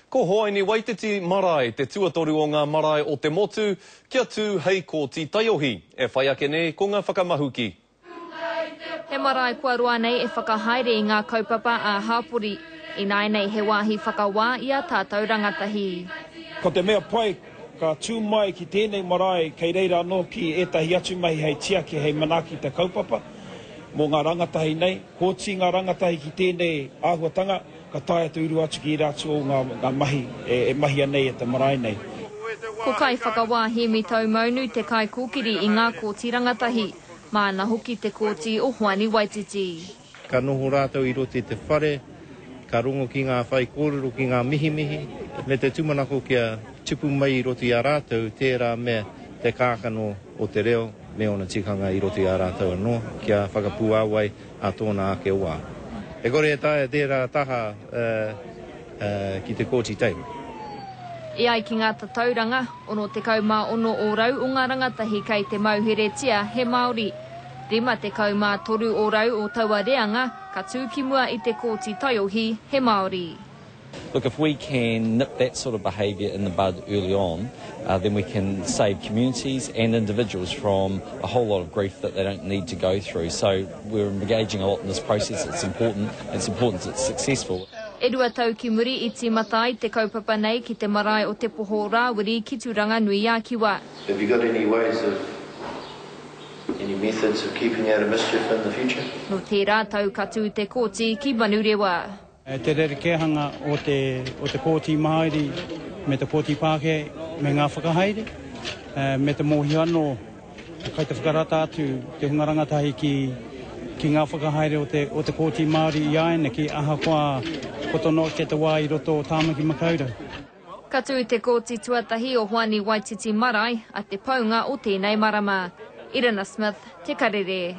Ko Hoaini Waititi Marae te tuatoru o ngā marae o te motu kia tū hei kōti taiohi. E whai ake nei ko ngā whakamahuki. He marae kua roa nei e whakahaere i ngā kaupapa ā-hāpori. Ināianei he wāhi whakawā i ā tātou rangatahi. Ko te mea pai, ka tū mai ki tēnei marae kei reira anō ki ētahi atu mahi hei tiaki, hei manaaki i te kaupapa mō ngā rangatahi nei. Kōti ngā rangatahi ki tēnei āhuatanga, Ka taea te uru atu ki ērā atu o ngā mahi e mahia nei e te marae nei. Ko Kaiwhakawā Hēmi Taumaunu te kaikōkiri i ngā kōti rangatahi, māna hoki te kōti o Hoani Waititi. Ka noho rātou i roto i te whare, ka rongo ki ngā whaikōrero, ki ngā mihimihi, me te tūmanako kia tupu mai i roto i a rātou tērā mea te kākano o te reo me ōna tikanga i roto i a rātou anō, kia whakapuāwai ā tōna ake wā. E kore e taea tērā taha ki te Kōti Teina. E ai ki ngā tatauranga, 66 ōrau o ngā rangatahi kei te mauheretia he Māori. 53 ōrau o taua reanga ka tū ki mua i te Kōti Taiohi he Māori. Look, if we can nip that sort of behaviour in the bud early on, uh, then we can save communities and individuals from a whole lot of grief that they don't need to go through. So we're engaging a lot in this process. It's important. It's important it's successful. E rua tau ki muri i tīmata ai te kaupapa nei ki te marae o Te Poho o Rāwiri ki Tūranganui-a-Kiwa. Have you got any ways of, any methods of keeping out of mischief in the future? Nō tērā tau ka tū te kōti ki Manurewa. Te rerekēhanga o te, o te Kōti Māori me te Kōti Pākehā me ngā whakahaere, me te mōhio anō kai te whakarata atu te hunga rangatahi ki, ki ngā whakahaere o te, o te Kōti Māori i āianeki ahakoa poto noa ake te wā i roto o Tāmaki Makaurau. Ka tū te kōti tuatahi o Hoani Waititi Marae a te paunga o tēnei marama. Irina Smith, Te Karere.